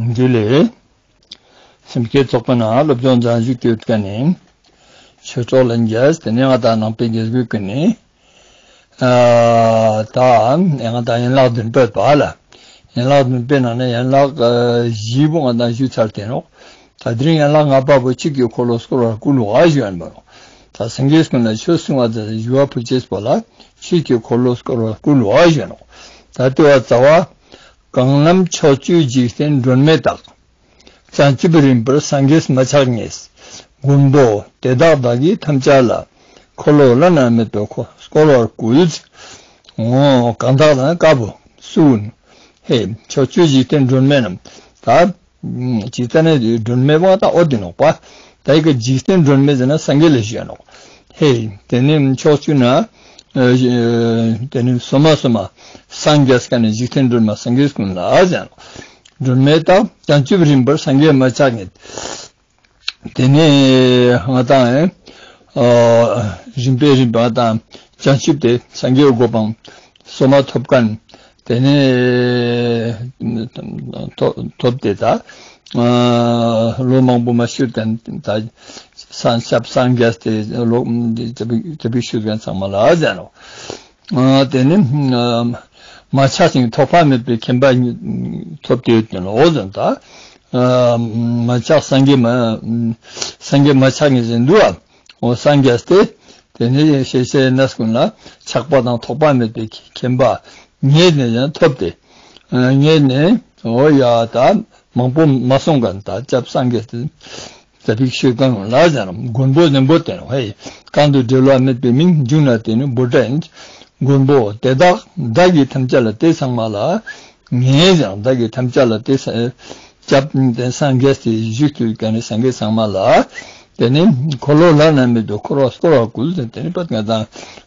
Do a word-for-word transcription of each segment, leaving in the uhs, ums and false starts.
འདི་ལས་སེམས་བསྐྱེད་ཚོགས་པ་ནང་སློབ་སྦྱོང་སྦྱང་བཞུགས་ཡོད་མཁན་ནི་ཆོས་གྲོགས་ལྷན་རྒྱས། དེ་ནས་ང་དང་ནང་པའི་རྒྱལ་སྒོའི་ཀུན་ནས་ཨ་ད་ང་དང་ཡན་ལག་བདུན་པའི་བར་ལ། ཡན་ལག་བདུན་པའི་ནང་ནས་ཡན་ལག་ཨ་བཞི་པོ་ང་དང་ཞུས་ཚར་ཏེ་ནོག་ད་དེ་རིང་ཡན་ལག་ལྔ་པ་པོ་ཆོས་ཀྱི་འཁོར་ལོ་བསྐོར་བར་བསྐུལ་བ་ཞུ་ཡན་པ་ནོག་ད་སངས་རྒྱས་ཀུན་ལ་ཆོས་གསུང་བ་ཟེར་ཞུ་བ་ཕུལ་ཅེས་པོ་ལ་ཆོས་ཀྱི་འཁོར་ལོ་བསྐོར་བར་བསྐུལ་བ་ཞུ་ཡན་ནོག་ད་ལྟེ་བ་རྩ་བ། གང་ལམ་ཕྱོགས་བཅུའི་འཇིག་རྟེན་སྒྲོན་མེ་དག་བྱང་ཆུབ་རིམ་པར་སངས་རྒྱས་མ་ཆགས་ངེས། མགོན་པོ་དེ་དག་བདག་གིས་ཐམས་ཅད་ལ། འཁོར་ལོ་བླ་ན་མེད་པའི་འཁོར་བསྐོར་བར་བསྐུལ། འོ་གང་དག་དང་དཀར་པོ་སུ། ཧེ་ཕྱོགས་བཅུའི་འཇིག་རྟེན་སྒྲོན་མེ་རྣམས་ད། ཇི་ལྟ་ནས་སྒྲོན་མེ་བ་དང་འོ་དེ་ནོག་པ། ད་ཡི་གེ་འཇིག་རྟེན་སྒྲོན་མེ་ཟེར་ན་སངས་རྒྱས་ལ་ཞུ་ཡ་ནོག་ཧེ་དེ་ནས་ཕྱོགས་བཅུ་ན། དེ་ནས་སོ་མ་སོ་མ་སངས་རྒྱས་ཀ་ནས་འཇིག་རྟེན་སྒྲོན་མ་སངས་རྒྱས་ཀུན་ལ་ཟེར་ནོག་སྒྲོན་མེ་དག་བྱང་ཆུབ་རིམ་པར་སངས་རྒྱས་མ་ཆགས་ངེས། དེ་ནས་ང་དང་ཨེ། ཨ་རིམ་པས་རིམ་པ་དང་བྱང་ཆུབ་སྟེ་སངས་རྒྱས་གོ་འཕང་སོ་མ་ཐོབ་མཁན། དེ་ནས་ཐོབ་ཐོབ་སྟེ་ད་ཨ་ལོ་མང་པོ་མ་བཞུགས་དང་ད་སངས་ཞབས་སངས་རྒྱས་ཏེ་ལོ་དེ་དེ་བཞུགས་མཁན་ཚང་མ་ལ་ཟེར་ནོག་ཨ་དེ་ནི་ཨ་མ་ཆགས་ཤིང་ཐོགས་པ་མེད་པའི་མཁྱེན་པ་ཐོབ་སྟེ་ཡོད་དེ་ལོ་ཟེར་ད། ཨ་མ་ཆགས་སངས་རྒྱས་མ་སངས་རྒྱས་མ་ཆགས་ངེས་ཟེར་འདུག་ཨ། འོ་སངས་རྒྱས་ཏེ། དེ་ནས་ཤེས་བྱའི་གནས་ཀུན་ལ་ཆགས་པ་དང་ཐོགས་པ་མེད་པའི་མཁྱེན་པ་ངེས་ནས་ཀྱང་ཐོབ་སྟེ། ཨ་ངེས་ནས་འོ་ཡ་ད་མང་པོ་མ་གསུངས་ག་ད་སྐྱབས་སངས་རྒྱས་ཏེ། ཟབ་ཡིག་ཤོད་གང་ལ་ཟེར་ན་མགོན་པོ་ནན་པོ་དེ་ནོག་ཧེ། གང་དུ་འབྲལ་བ་མེད་པའི་མིང་བརྗོད་ན་དེ་ནི་འབོད་སྒྲ་ཡིན། མགོན་པོ་དེ་དག་བདག་གིས་ཐམས་ཅད་ལ་དེ་ཚང་མ་ལ། ངས་ཀྱང་བདག་གིས་ཐམས་ཅད་ལ་དེ་སྐྱབས་དེ་སངས་རྒྱས་ཏེ་བཞུགས་དུས་ཀ་ནས་སངས་རྒྱས་ཚང་མ་ལ། དེ་ནི་འཁོར་ལོ་བླ་ན་མེད་པའི་འཁོར་བ་བསྐོར་བར་བསྐུལ་ཏེ་དེ་ནི་པད་ང་དང་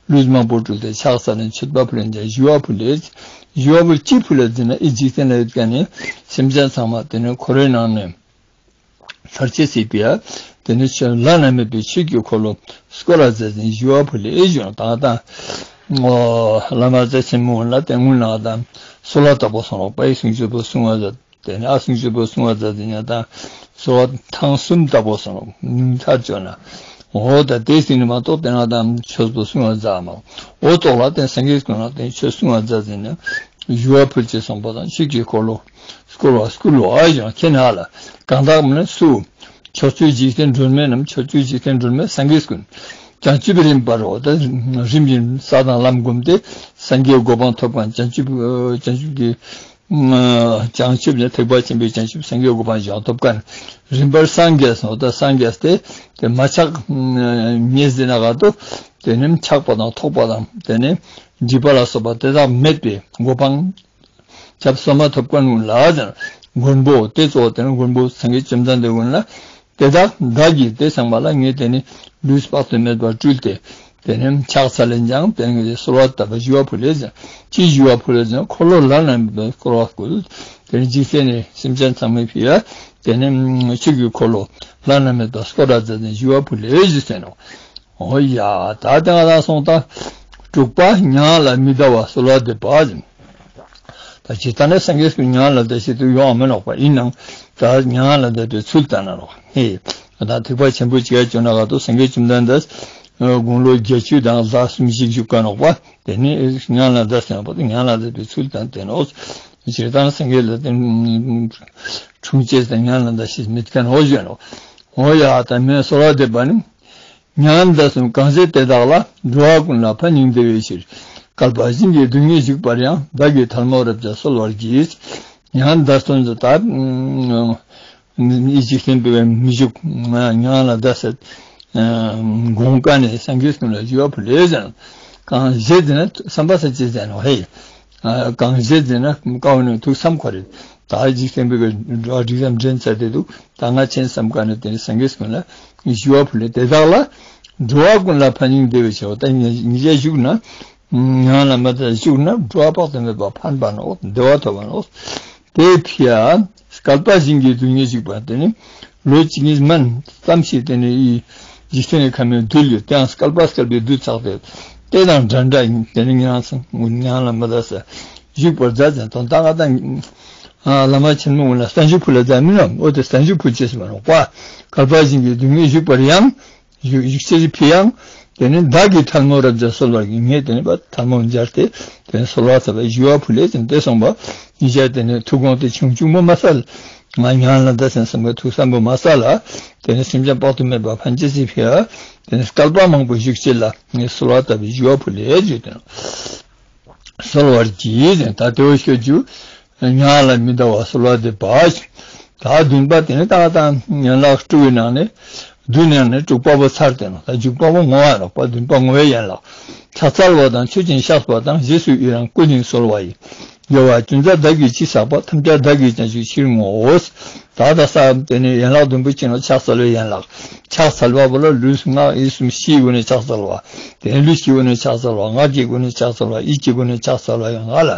ལུས་མང་པོ་སྤྲུལ་ཏེ་ཕྱག་འཚལ་ནས་མཆོད་པ་ཕུལ་ལེན་ཅིང་ཞུ་བ་ཕུལ་ལེ། ཞུ་བ་ཕུལ་ཅི་ཕུལ་ལེ་ཟེར་ན་ཨི་འཇིག་རྟེན་ལ་ཡོད་མཁན་ནི་སེམས་ཅན་ཚང་མ་དེ་ནི་འཁོར་བའི་ནང་ནས། ཚར་གཅོད་བྱེད་པའི་དེ་ནི་ཆོས་བླ་ན་མེད་པའི་ཆོས་ཀྱི་འཁོར་ལོ་བསྐོར་བར་མཛད་ཅིང་ཞུ་བ་ཕུལ་ལེ་ཞུ་ན་ད་ལྟ་བླ་མ་རྩ་ཆེན་མོ་ལ་དེ་སྔོན་ལ་དང་གསོལ་བ་བཏབ་པ་སོང་རོགས་པ་ཡི་གསུང་ཆོས་པོ་གསུང་བ་མཛད་དེ་ནི་ཨ་གསུང་ཆོས་པོ་གསུང་བ་མཛད་དེ་ཉ་དང་གསོལ་བ་ཐེངས་གསུམ་བཏབ་པ་སོང་རོགས་ཉུང་མཐར་བརྗོད་ན་འོ་ད་དེ་ཟིན་ནི་མ་གཏོགས་དེ་ན་དང་ཆོས་པོ་གསུང་བ་མཛད་མ་འོ་ཏོག་ལ་དེ་སངས་རྒྱས་ཀུན་ལ་དེ་ཆོས་གསུང་བ་མཛད་ཟིན་ནི། ཞུ་བ་ཕུལ་ཅེས་གསུངས་པ་དང་ཆོས་ཀྱི་འཁོར་ལོ་བསྐོར་བ་བསྐུལ་ལོ་ཨ་ཞང་ཁྱེད་ན་ལ་གང་དག་མིན་སུ། ཕྱོགས་བཅུའི་འཇིག་རྟེན་སྒྲོན་མེ་རྣམས་ཕྱོགས་བཅུའི་འཇིག་རྟེན་སྒྲོན་མེ་སངས་རྒྱས་ཀུན། བྱང་ཆུབ་རིམ་པར་འོ་ད་རིམ་བཞིན་ས་དང་ལམ་བསྒོམས་ཏེ་སངས་རྒྱས་གོ་འཕང་ཐོབ་གང་བྱང་ཆུབ་བྱང་ཆུབ་ཀྱི་བྱང་ཆུབ་ནས་ཐེག་པ་ཆེན་པོའི་བྱང་ཆུབ་སངས་རྒྱས་གོ་འཕང་ཡང་ཐོབ་གང་རིམ་པར་སངས་རྒྱས་སོ་ད་སངས་རྒྱས་ཏེ་དེ་མ་ཆགས་ངེས་ཟིན་ན་ག་ཏོ་དེ་ནི་ཆགས་པ་དང་ཐོགས་པ་དང་དེ་ནི་འཇིགས་པ་ལ་སོགས་པ་དེ་དག་མེད་པའི་གོ་འཕང་། སྐྱབས་སོ་མ་ཐོབ་ཀ་ནུ་ལ་ཟེར། མགོན་པོ་དེ་གཙོ་བོ་དེ་ནི་མགོན་པོ་སངས་རྒྱས་བཅོམ་ལྡན་འདས་ཀུན་ལ། དེ་དག་བདག་གིས་དེ་ཚང་མ་ལ་ངས་དེ་ནི་ལུས་དཔག་ཏུ་མེད་པར་སྤྲུལ་ཏེ། དེ་ནི་ཕྱག་འཚལ་ལན་ཀྱང་དེ་ནི་གསོལ་བ་བཏབ་པ་ཞུ་བ་ཕུལ་ལེ་ཟེར། ཅི་ཞུ་བ་ཕུལ་ལེ་ཟེར་འཁོར་ལོ་བླ་ན་མེད་པའི་བསྐོར་བ་བསྐུལ། དེ་ནི་འཇིག་རྟེན་ནི་སེམས་ཅན་ཚང་མའི་ཕི་ཡ། དེ་ནི་ཆོས་ཀྱི་འཁོར་ལོ་བླ་ན་མེད་པ་བསྐོར་བ་མཛད་དེ་ཞུ་བ་ཕུལ་ལེ་ཟེར་ནོ། འོ་ཡ། ད་ལྟ་ང་རང་སོང་ད། དྲུག་པ་མྱ་ངན་ལས་མི་འདའ་བར་གསོལ་བ་འདེབས་པ་ཟེར། ད་ཇི་ལྟར་ནས་སངས་རྒྱས་ཀྱི་མྱ་ངན་ལས་འདའ་ཤེས་དུ་ཡོང་བ་མིན་ནོག་པ་ཡིན་ནང་། ད་མྱ་ངན་ལས་འདའ་བའི་ཚུལ་ལྟར་ན་རོགས་ཧེ། ད་ཐེག་པ་ཆེན་པོ་ཅིག་ཡ་བྱོན་ན་ག་ཏོ་སངས་རྒྱས་བཅོམ་ལྡན་འདས། དགུང་ལོ་བརྒྱད་ཅུ་དང་ཟླ་གསུམ་ཞིག་བཞུགས་ཀ་ནོག་པ། དེ་ནས་མྱ་ངན་ལས་འདའ་ཟེར་ན་པ་དེ་མྱ་ངན་ལས་འདའ་བའི་ཚུལ་དང་དེ་ནོག་ཇི་ལྟར་སངས་རྒྱས་ལ་དེ། འཁྲུངས་བྱས་དང་མྱ་ངན་ལས་འདའ་ཤེས་མེད་མཁན་འོ་བྱོན་ནོ། འོ་ཡ་ད་མེ་གསོལ་བ་འདེབས་པ་ནི། མྱ་ངན་འདས་སོང་གང་ཞིག་དེ་དག་ལ། འགྲོ་བ་ཀུན་ལ་ཕན་སྙིང་བདེ་བའི་ཕྱིར། བསྐལ་པ་ཞིང་གི་སྡུག་བསྔལ་བཞུགས་པར་ཡང་། བདག་གིས་ཐལ་མོ་རེག་བྱ་གསོལ་བར་བགྱི། མྱ་ངན་འདས་སོང་ཟེར་ད། ཨི་འཇིག་རྟེན་པའི་མི་བཞུགས། མྱ་ངན་ལས་འདས་སད། དགོངས་ཀ་ནས་སངས་རྒྱས་ཀུན་ལ་ཞུ་བ་ཕུལ་ལེ་ཟེར། གང་ཞིག་ཟེར་ན་བསམ་པ་ས་ཅི་ཟེར་ནོ་ཧེ། གང་ཞིག་ཟེར་ན་ཀ་བ་ནས་ཐུགས་བསམ་ཁོ་རེ། ད་འཇིག་རྟེན་པའི་འགྲོ་བ་འགྲིག་ཙམ་འདྲེན་ཚར་དེ་འདུག་ད་ང་ཆེན་བསམ་ཀ་ནས་དེ་ནི་སངས་རྒྱས་ཀུན་ལ་ཞུ་བ་ཕུལ་ལེ་དེ་དག་ལ། འགྲོ་བ་ཀུན་ལ་ཕན་སྙིང་བདེ་བའི་ཕྱིར་ད་ཉེ་ཉེ་ཆར་བཞུགས་ན། ཡང་ལ་མ་ད་བཞུགས་ན་འགྲོ་བ་དཔག་ཏུ་མེད་པ་ཕན་པ་ནོག་བདེ་བ་ཐོབ་པ་ནོག་དེ་ཕི་ཡ། བསྐལ་པ་ཞིང་གི་སྡུག་བསྔལ་བཞུགས་པ་དེ་ནི། ལོ་གཅིག་གཉིས་མན་ཙམ་ཞིག་དེ་ནི་ཡི། འཇིག་རྟེན་ནི་ཁ་མའི་རྡུལ་ཡོད་དེའང་བསྐལ་པ་བསྐལ་པའི་རྡུལ་ཚགས་ཏེ། དེ་དང་འདྲ་འདྲ་ཡིན་དེ་ནི་ཡང་སང་ཡང་ལ་མ་ད་ས། བཞུགས་པར་མཛད་ཅིང་དོན་དག་ང་དང་། བླ་མ་ཆེན་མོ་ངོ་ལ་ས་འཇུ་ཕུལ་ལ་ཛ་མི་ནམ། འོ་དེ་ས་འཇུ་ཕུལ་ཅེས་མ་རུང་བ། བསྐལ་པ་བཞིན་གྱི་སྡུག་བསྔལ་བཞུགས་པར་ཡང་། བཞུགས་བཞུགས་ཅེས་ཕི་ཡང་། དེ་ནི་བདག་གིས་ཐལ་མོ་རབ་སྦྱར་གསོལ་བར་བགྱི། ངས་དེ་ནི་བ་ཐལ་མོ་སྦྱར་ཏེ། དེ་ནི་གསོལ་བ་བཏབ་པའི་ཞུ་བ་ཕུལ་ལས་ཙམ་དེ་གསུངས་པ། ཉིད་ཀྱང་དེ་ནི་ཐུགས་དགོངས་དེ་ཆུང་ཆུང་མོ་མ་གསལ། ང་ཉང་ལ་ད་སེམས་སེམས་པའི་ཐུགས་བསམ་པོ་མ་གསལ་ལ། དེ་ནི་སེམས་ཅན་དཔག་ཏུ་མེད་པ་ཕན་ཅེས་སི་ཕི་ཡ། དེ་ནི་བསྐལ་པ་མང་པོ་བཞུགས་ཅེས་ལ་ངས་གསོལ་བ་བཏབ་པའི་ཞུ་བ་ཕུལ་ལས་བརྗོད་དོན། གསོལ་བར་བགྱི་ཟེར་ད་དེ་བོ་ཤོད་རྒྱུ། ཉང་ལ་མི་འདའ་བར་གསོལ་བ་འདེབས་པ། ད་བདུན་པ་དེ་ནི་ད་ད་ཡན་ལག་དྲུག་གི་ནང་ནས་བདུན་ནང་ནས་དྲུག་པ་བོ་ཚར་ཏེ་ནོ། ད་འཇུག་པ་བོ་ངོ་བོ་ཡན་ལག་པ་བདུན་པ་ངོ་བོའི་ཡན་ལག། ཕྱག་འཚལ་བ་དང་མཆོད་ཅིང་བཤགས་པ་དང་རྗེས་སུ་ཡི་རང་བསྐུལ་ཞིང་གསོལ་བ་ཡི། དགེ་བ་ཅུན་ཟད་བདག་གིས་ཅི་བསགས་པ་ཐམས་ཅད་བདག་གིས་བྱང་ཆུབ་ཕྱིར་བསྔོའོ། ད་ད་ས་དེ་ནི་ཡན་ལག་བདུན་པོ་ཅི་ནོ། ཕྱག་འཚལ་བའི་ཡན་ལག། ཕྱག་འཚལ་བ་བོ་ལ་ལུས་ངག་ཡིད་གསུམ་ཕྱིའི་སྒོ་ནས་ཕྱག་འཚལ་བ། དེ་ནི་ལུས་ཀྱི་སྒོ་ནས་ཕྱག་འཚལ་བ། ངག་གི་སྒོ་ནས་ཕྱག་འཚལ་བ། ཡིད་ཀྱི་སྒོ་ནས་ཕྱག་འཚལ་བ་ཡང་ང་ལ།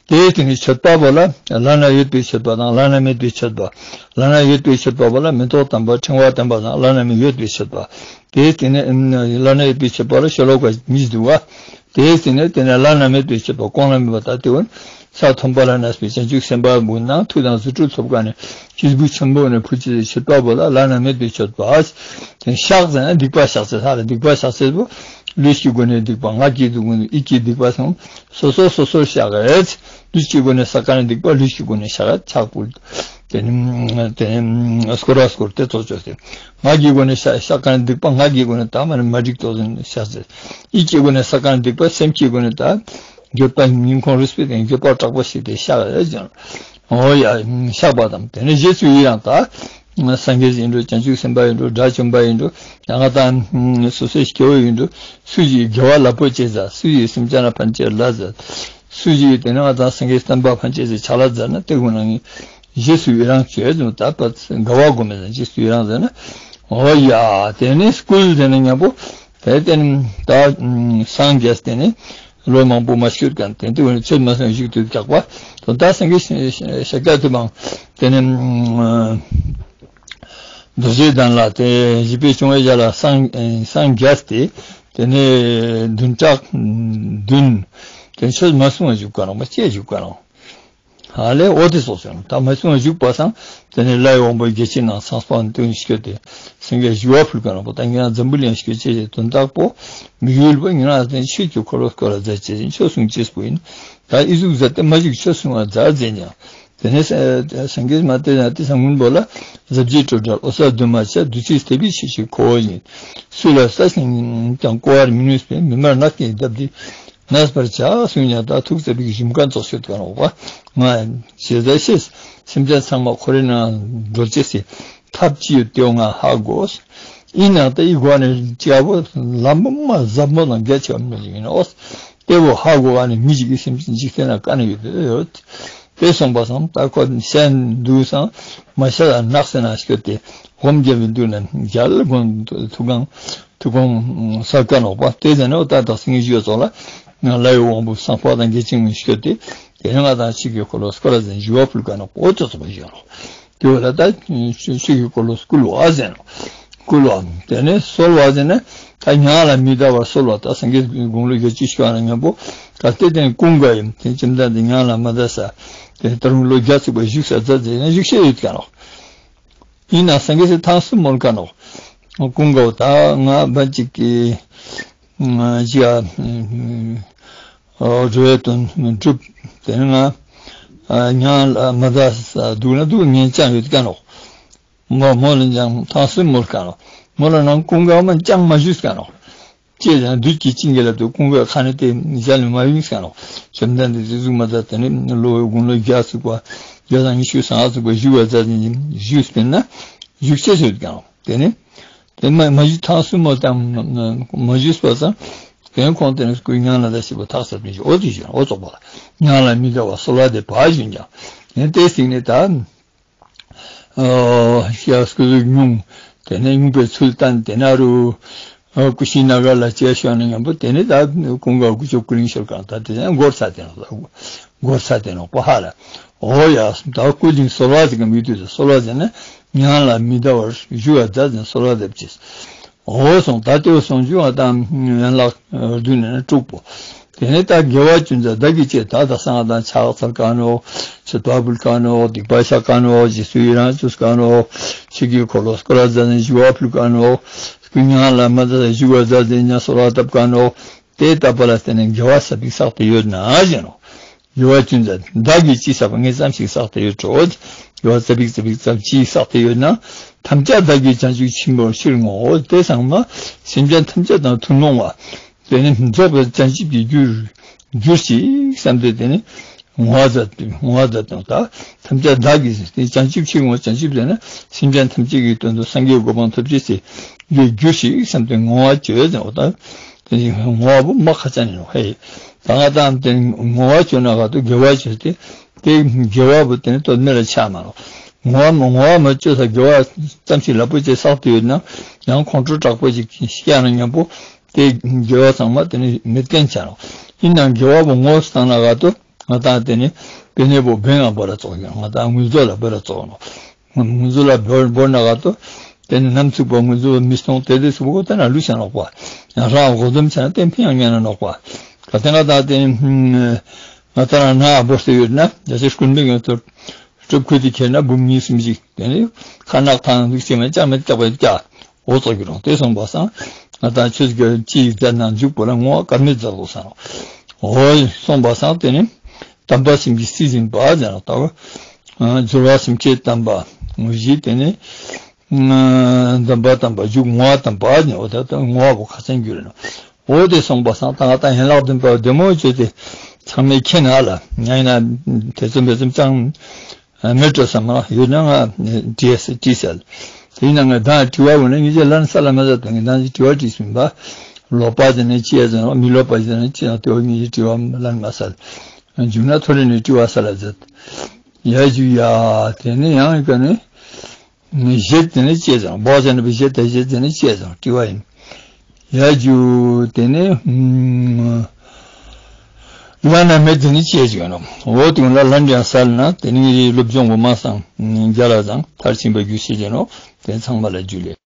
དེའི་སྟེང་ནས་མཆོད་པ་པོ་ལ་བླ་ན་ཡོད་པའི་མཆོད་པ་དང་བླ་ན་མེད་པའི་མཆོད་པ། བླ་ན་ཡོད་པའི་མཆོད་པ་པོ་ལ་མེ་ཏོག་དམ་པ་ཕྲེང་བ་དམ་པ་དང་བླ་ན་མེད་ཡོད་པའི་མཆོད་པ། དེའི་སྟེང་ནས་བླ་ན་ཡོད་པའི་མཆོད་པ་ལ་ཤོ་ལོ་ཀ་གཉིས་འདུག་བ། དེའི་སྟེང་ནས་དེ་ནས་བླ་ན་མེད་པའི་མཆོད་པ་གོང་ལ་མེད་པ་དག་དེ་བོ་ས་མཐོན་པོ་ལ་གནས་པའི་བྱང་ཆུབ་སེམས་དཔའ་བོ་ནང་མཐུ་དང་རྫུ་འཕྲུལ་ཐོབ་ཀ་ནས་སྐྱེས་བུ་ཆེན་པོ་ནས་ཕུལ་ཅེས་མཆོད་པ་པོ་ལ་བླ་ན་མེད་པའི་མཆོད་པ། དེ་བཤགས་ཟེར་ན་སྡིག་པ་བཤགས་ཚེ་ས་ལ་སྡིག་པ་བཤགས་ཚེ་བོ། ལུས་ཀྱི་སྒོ་ནས་སྡིག་པ། ངག་གི་སྒོ་ནས་ཡིད་ཀྱི་སྡིག་པ་སོང་། སོ་སོ་སོ་སོར་བཤགས་རེད། ལུས་ཀྱི་སྒོ་ནས་བསགས་མཁན་ནི་སྡིག་པ་ལུས་ཀྱི་སྒོ་ནས་བཤགས་རེད། ཕྱག་ཕུལ། དེ་ནི་དེ་ནི་སྐོར་ར་སྐོར་དེ་ཚོ་བཅོས་ཏེ། ངག་གི་སྒོ་ནས་བཤགས་བཤགས་མཁན་ནི་སྡིག་པ་ངག་གི་སྒོ་ནས་ད་མ་ནི་མ་འགྲིག་ཏོག་ཙམ་བཤགས་ཟེར། ཡིད་ཀྱི་སྒོ་ནས་བསགས་མཁན་ནི་སྡིག་པ་སེམས་ཀྱི་སྒོ་ནས་ད་འགྱོད་པ་སྙིང་ཁོང་རུས་པའི་སྟེང་འགྱོད་པ་དྲག་པོ་ཞིག་དེ་བཤགས་རེད་ཀྱང་། འོ་ཡ། བཤགས་པ་དང་དེ་ནི་རྗེས་སུ་ཡི་རང་ད། སངས་རྒྱས་ཡིན་འགྲོ། བྱང་ཆུབ་སེམས་དཔའ་ཡིན་འགྲོ། དགྲ་བཅོམ་པ་ཡིན་འགྲོ། ཡང་ང་དང་སོ་སོའི་སྐྱེ་བོ་ཡིན་འགྲོ། སུ་ཞིག་དགེ་བ་ལ་ཕོག་ཅེས་ཟ། སུ་ཞིག་སེམས་ཅན་ལ་ཕན་ཅེས་ལ་ཟ། སུ་ཞིག་དེ་ནས་ང་དང་སངས་རྒྱས་བསྟན་པ་ཕན་ཅེས་ཟེར་ཕྱག་ལ་ཟ་ན་དེ་ཀུན་ནང་རྗེས་སུ་ཡི་རང་བྱོས་ཟེར། ད་པ་དགའ་བ་སྒོམ་མེད་ཟེར། རྗེས་སུ་ཡི་རང་ཟེར་ན། འོ་ཡ། དེ་ནས་སྐུལ་ཟེར་ན་མཉམ་པོ། དེ་དེ་ནས་ད་སངས་རྒྱས་དེ་ནས། ལོ་མང་པོ་མ་བཞུགས་ཀྱང་དེ་དུས་ཆོས་མ་གསུངས་བཞུགས་དུས་འཇག་པ། དོན་དག་སངས་རྒྱས་ཤཱཀྱ་ཐུབ་པའང་དེ་ནས་རྡོ་རྗེ་གདན་ལ་དེ་བཞི་པའི་བཅོ་ལྔའི་ཞག་ལ་སངས་སངས་རྒྱས་ཏེ་དེ་ནས་བདུན་ཕྲག་བདུན་དེ་ཆོས་མ་གསུངས་བ་བཞུགས་ཀ་རང་མ་སྐྱེས་བཞུགས་ཀ་རང་། ཧ་ལས་འོ་དེ་སོགས་སོང་། ད་མ་གསུངས་བ་བཞུགས་པ་སང་དེ་ནས་ལྷའི་དབང་པོ་བརྒྱ་བྱིན་ནང་ཚངས་པ་སྟོན་སྐྱོད་དེ་སེང་གེ་ཞུ་བ་ཕུལ་ག་རང་པོ་ད་ངེད་རང་འཛམ་བུ་གླིང་སྐྱོད་ཅེས་དོན་དག་པོ་མི་ཡུལ་པོ་ངེད་རང་དེ་ཆོས་ཀྱི་འཁོར་ལོ་བསྐོར་བ་མཛད་ཅེས་ཆོས་གསུང་ཅེས་པོ་ཡིན། ད་ཨི་ཟུག་མཛད་དེ་མ་བཞུགས་ཆོས་གསུང་བ་མཛད་མཛད་ཀྱང་། དེ་ནས་སེང་གེ་མ་དེ་ན་དེ་སང་སྔོན་པོ་ལ་ཟབ་རྒྱས་སྤྲོས་བྲལ་འོད་གསལ་འདུས་མ་བྱས་བདུད་རྩིའི་ཐེག་པའི་ཆོས་ཀྱི་ཁོ་བོ་ཡིན། སུ་ལ་ས་ཞིང་ཀྱང་བརྐོ་བར་མི་ནུས་པའི་མི་དམར་ནག་གི་འདབ་འདི། གནས་པར་བྱ་གསུངས་ཀྱང་ད་ཐུགས་བརྩེ་བའི་གཞུང་ཁ་རྫོགས་ཤོད་ཀ་ནོག་པ། ང་ཞེས་ཟེར་ཤེས། སེམས་ཅན་ཚང་མ་འཁོར་བའི་ནང་འགྲོ་ཅེས་སི་ཐབས་ཅི་ཡོད་དེའོ་ང་ཧ་གོ། ཡིན་ནའང་ད་ཡི་གོ་ནས་སྐྱ་བོ་ལམ་མ་ཟབ་མོ་དང་གལ་ཆེ་བ་མི་ཡིན་ནོ། དེ་བོ་ཧ་གོ་བ་ནི་མི་ཞིག་གི་སེམས་ཅན་འཇིག་རྟེན་ན་དཀའ་ནི་ཡོད་ཡོད། དེ་སོང་པ་སང་ད་ཁོ་ཤན་འདུག་སང་མ་ཤ་ལ་ནགས་སེ་ན་ཤོད་དེ་སྒོམ་རྒྱབ་བི་འདུག་ན་རྒྱལ་སྒོམ་ཐུགས་གང་ཐུགས་དགོངས་ས་དཀའ་ནོག་པ། དེ་ཟེར་ན་འོ་ད་དག་སེང་གེ་ཞུ་བ་ཚོགས་ལ་ང་ལ་ཡི་དབང་པོ་སང་ཕོག་དང་དགེ་ཆེན་ངོས་ཤོད་དེ་དེ་རིང་ང་དང་ཆོས་ཀྱི་འཁོར་ལོ་སྐོར་ལ་ཟིན་ཞུ་བ་ཕུལ་དཀའ་ནོག་པ། འོ་ཙོ་ཙོ་པ་ཞུ་ནོག་དེ་བ་ལ་ད་ཆོས་ཀྱི་འཁོར་ལོ་སྐུལ་བ་ཟེར་ནོག་སྐུལ་བ། དེ་ནས་གསོལ་བ་ཟེར་ན་ད་ཉང་ལ་མི་འདའ་བར་གསོལ་བ། ད་སངས་རྒྱས་དགུང་ལོ་བརྒྱད་ཅུ་སྐྱོང་ན་མཉམ་པོ་ད་དེ་དེ་ནས་ཀུན་དགའ་ཡིན་དེ་ཁྱིམ་བདག་འདི་ཉང་ལ་མ་འདའ་ས་དེ་ད་རུང་ལོ་བརྒྱ་ཚུགས་པ་བཞུགས་ས་མཛད་ཟེར་ན་བཞུགས་ཤེས་ཡོད་ཀ་ནོག་ཡིན་ན་སངས་རྒྱས་སི་ཐང་སུ་མོལ་ཀ་ནོག་ཀུན་དགའ་བོ་ད་ང་བ་ཅིག་གི་ཅི་ཡ་འགྲོ་བའི་དོན་འགྲུབ། དེ་ནས་ང་ཉང་ལ་མ་འདའ་ས་འདུག་ན་འདུག་ངན་ཅང་ཡོད་ཀ་ནོག་མོ་མོ་ལ་ཅང་ཐང་སུ་མོལ་ཀ་ནོག་མོ་ལ་ནང་ཀུན་དགའ་མ་ཅང་མ་ཞུས་ཀ་ནོག་ཅེས་ཡང་བདུད་ཀྱི་བྱིན་གྱིས་བརླབས་ཏེ་ཀུན་དགའ་ཁ་ནས་དེ་ཞལ་ནས་མ་ཡིན་ཟེར་ནོག་བཅོམ་ལྡན་འདས་དེ་གཟུགས་མ་ད་དེ་ནས་ལོ་དགུང་ལོ་བརྒྱ་ཚུགས་པ་བརྒྱ་དང་ཉི་ཤུ་རྩ་ལྔ་ཚུགས་པ་བཞུགས་པ་ད་དེ་ནི་བཞུགས་པས་ན་བཞུགས་ཤེས་ཡོད་ཀ་ནོག་དེ་ནི་དེ་མ་མ་བཞུགས་ཐང་སུ་མོ་དང་མ་བཞུགས་པ་ཙང་དེ་ཁོང་དེ་ནི་སྐུའི་ཉང་ལ་ད་ཞིག་པ་ཐག་ཟབ་ནས་ཨོ་དེ་བཞིན་ཨོ་ཙོག་པ་ལ་ཉང་ལ་མི་འདའ་བར་གསོལ་བ་འདེབས་པ་བཞིན་ཀྱང་ཡང་དེ་སྟེང་ནས་ད། ཤ་སྐུ་གཟུགས་ཉུང་། དེ་ནས་ཉུང་པའི་ཚུལ་བསྟན་དེ་ན་རུ། ཀུ་ཤི་ན་ག་ལ་བཅས་ཤོག་ནས་མཉམ་པོ་དེ་ནས་ད་ཀུན་དགའ་ཀུ་ཅོ་ཀུ་རིང་ཤོར་གང་ད་དེ་ནས་སྒོར་ཚ་དེ་ནོག་སྒོར་ཚ་དེ་ནོག་པ་ཧ་ལ། འོ་ཡ་ད་ཀུ་ཅིང་གསོལ་བ་ཟེར་གམ་ཡུལ་དུས་སུ་གསོལ་བ་ཟེར་ན་ཉང་ལ་མི་འདའ་བར་བཞུགས་པ་མཛད་ཟིན་གསོལ་བ་འདེབས་ཅེས། འོ་སོང་ད་ལྟོས་སོང་བྱུང་བ་དང་ཡན་ལག་བདུན་ནས་དྲུག་པོ། དེ་ནས་ད་དགེ་བ་ཅུན་ཟད་བདག་གིས་བྱས་ད་ད་སང་དང་ཕྱག་འཚལ་ག་ནོ། ཚེ་ཏོ་ཕུལ་ག་ནོག། སྡིག་པ་བཤགས་ག་ནོག། རྗེས་སུ་ཡི་རང་བཅོས་ག་ནོག། ཆོས་ཀྱི་འཁོར་ལོ་སྐོར་ར་མཛད་ནས་ཞུ་བ་ཕུལ་ག་ནོག། ཀུན་མྱང་ལ་མ་མཛད་ཞུ་བ་མཛད་དེ་ཉ་གསོལ་བ་བཏབ་ག་ནོག། དེ་ལྟ་བུ་ལ་བརྟེན་ནས་དགེ་བ་ཙ་པིག་བསགས་ཏེ་ཡོད་ན་ཞེ་ནོག། དགེ་བ་ཅུང་ཟད་བདག་གིས་ཅིག་བསགས་པ་ངས་ཙམ་ཞིག་བསགས་ཏེ་ཡོད་འགྲོ། དགེ་བ་ཙ་པིག་ཙ་པིག་ཙམ་ཅིག་བསགས་ཏེ་ཡོད་ན། ཐམས་ཅད་བདག་གིས་བྱང་ཆུབ་ཕྱིར་བསྔོའོ། དེ་ཚང་མ་སེམས་ཅན་ཐམས་ཅད་དང་ཐུན་མོང་བ། དེ་ནི་རྫོགས་པའི་བྱང་ཆུབ་ཀྱི་རྒྱུར་གྱུར་ཅིག་བསམ་སྟེ་དེ་ནི་བསྔོ་བ་མཛད་བསྔོ་བ་མཛད་དང་ད་ཐམས་ཅད་བདག་གིས་དེ་བྱང་ཆུབ་ཕྱིར་བསྔོ། བྱང་ཆུབ་ཟེར་ན་སེམས་ཅན་ཐམས་ཅད་ཀྱི་དོན་དུ་སངས་རྒྱས་གོ་འཕང་ཐོབ་ཅེས་སའི་རྒྱུར་གྱུར་ཅིག་བསམ་སྟེ་བསྔོ་བ་བྱོས་ཟེར་བ་དང་། དེ་ནི་བསྔོ་བ་པོ་མ་ཁ་ཅན་ནི་ཧེ། ད་ང་དང་དེ་ནི་བསྔོ་བ་བྱོས་ན་ག་དུ་དགེ་བ་བྱོས་ཏེ། དེ་དགེ་བ་པོ་དེ་ནི་ཏོ་མེ་ལ་ཆགས་མ་རོ། བསྔོ་བ་མ་བསྔོ་བ་མ་བྱོས་ས་དགེ་བ་ཙམ་ཞིག་ལ་པོ་ཅིག་བསགས་ཏེ་ཡོད་ན་ཡང་ཁོང་ཁྲོ་དྲག་པོ་ཅིག་སྐྱེ་ན་མཉམ་པོ། དེ་དགེ་བ་ཚང་མ་དེ་ནི་མེད་མཁན་ཆགས་རོ། ཡིན་ནའང་དགེ་བ་པོ་བསྔོ་བཏང་ན་ག་དུ་ང་དང་དེ་ནི་དཔེ་ནི་པོ་བེང་ང་བོ་ལ་བཙོག་ཡོད། ང་དང་དངུལ་རྫོགས་ལ་བོ་ལ་བཙོག་ནོ། དངུལ་རྫོགས་ལ་བོ་བོ་ན་ག་དུ་དེ་ནི་ནམ་ཚུགས་པ་དངུལ་རྫོགས་མི་སྟོང་དེ་དེ་སུ་བོ་དེ་ན་ལུས་ཆ་ནོག་པ། ཡང་རང་གོ་འཛོམས་ཆ་ན་གཏན་ཕན་ཡང་ཉན་ན་ནོག་པ། ག་དེ་ང་དང་དེ་ནི་ང་དང་ན་བོ་སྟེ་ཡོད་ན་རྒྱ་ཆེ་ཀུན་མེད་ཡོད་དུ། སྲུབ་ཁུ་དེ་ཁྱེར་ན་འབུམ་གཉིས་གསུམ་ཞིག་དེ་ནི་ཁ་ནག་ཐང་ལུགས་ཅེས་མེད་ཅང་མེད་ཀྱག་པའི་ཀྱག་འོ་ཙོག་གི་རོང་དེ་སོང་བ་སང་ང་དང་ཆོས་ཀྱི་ཅི་ཡིག་མཛད་ན་འཇུག་པོ་ལ་བསྔོ་བ་དཀར་མེད་མཛད་དོ་སང་འོ་སོང་བ་སང་དེ་ནི་དམ་པ་སེམས་ཀྱི་སྲིད་འཛིན་པ་ཟེར་ན་ལྟ་བུ། སྦྱོར་བ་སེམས་བསྐྱེད་དམ་པ་ངོ་བཞི་དེ་ནི་དམ་པ་དམ་པ་འཇུག་བསྔོ་བ་དམ་པ་ཟེར་ན་འོ་ད་ལྟ་བསྔོ་བ་པོ་ཁ་སང་རྒྱུ་རེད་ནོ། འོ་དེ་སོང་བ་སང་ད་ང་དང་ཡན་ལག་བདུན་པ་བདེ་མོ་བྱོས་ཏེ་ཚང་མས་མཁྱེན་ན་ལ་ང་ཡིན་ན་དེ་ཚོ་མེད་ཙམ་ཅང་། མེད་འགྲོ་བསམ་ན་ཡོད་ན་ང་བྲིས་བྲིས་ཟེར། དེ་ཡིན་ན་ང་དང་དྲི་བ་འོ་ན་ངེད་ཅག་ལན་ས་ལ་མ་ཟ་དང་ངེད་དང་དྲི་བ་དྲིས་ཟིན་པ། ལོག་པ་ཟེར་ནས་ཅི་ཡ་ཟེར་ན་མི་ལོག་པ་ཟེར་ནས་ཅི་ཡང་དེ་འོ་ངེད་ཅག་དྲི་བ་ལན་མ་ས་ལ། འཇུག་ན་ཐོ་རེ་ནས་དྲི་བ་ས་ལ་ཟེར། ཡ་འཇུ་ཡ་དེ་ནི་ཡང་ཡི་ག་ནི། གཞེད་དེ་ནི་ཅི་ཡ་ཟེར་ན་བོ་ཟེར་ན་བི་གཞེད་དེ་གཞེད་དེ་ནི་ཅི་ཡ་ཟེར་ན་དྲི་བ་ཡིན། ཡ་རྒྱུ་དེ་ནི་ལ་ན་མེད་དེ་ནི་ཅི་ཡ་རྒྱུ་ནོ། འོ་དེ་ལ་ལ་འདྲ་སལ་ན་དེ་ནི་ངེད་ཀྱི་སློབ་སྦྱོང་བོ་མ་སང་རྒྱ་ལ་དང་མཐར་ཕྱིན་པ་རྒྱུ་ཤེས་ཀྱི་ནོ། དེ་ཚང་མ་ལ་རྒྱུ་ལས།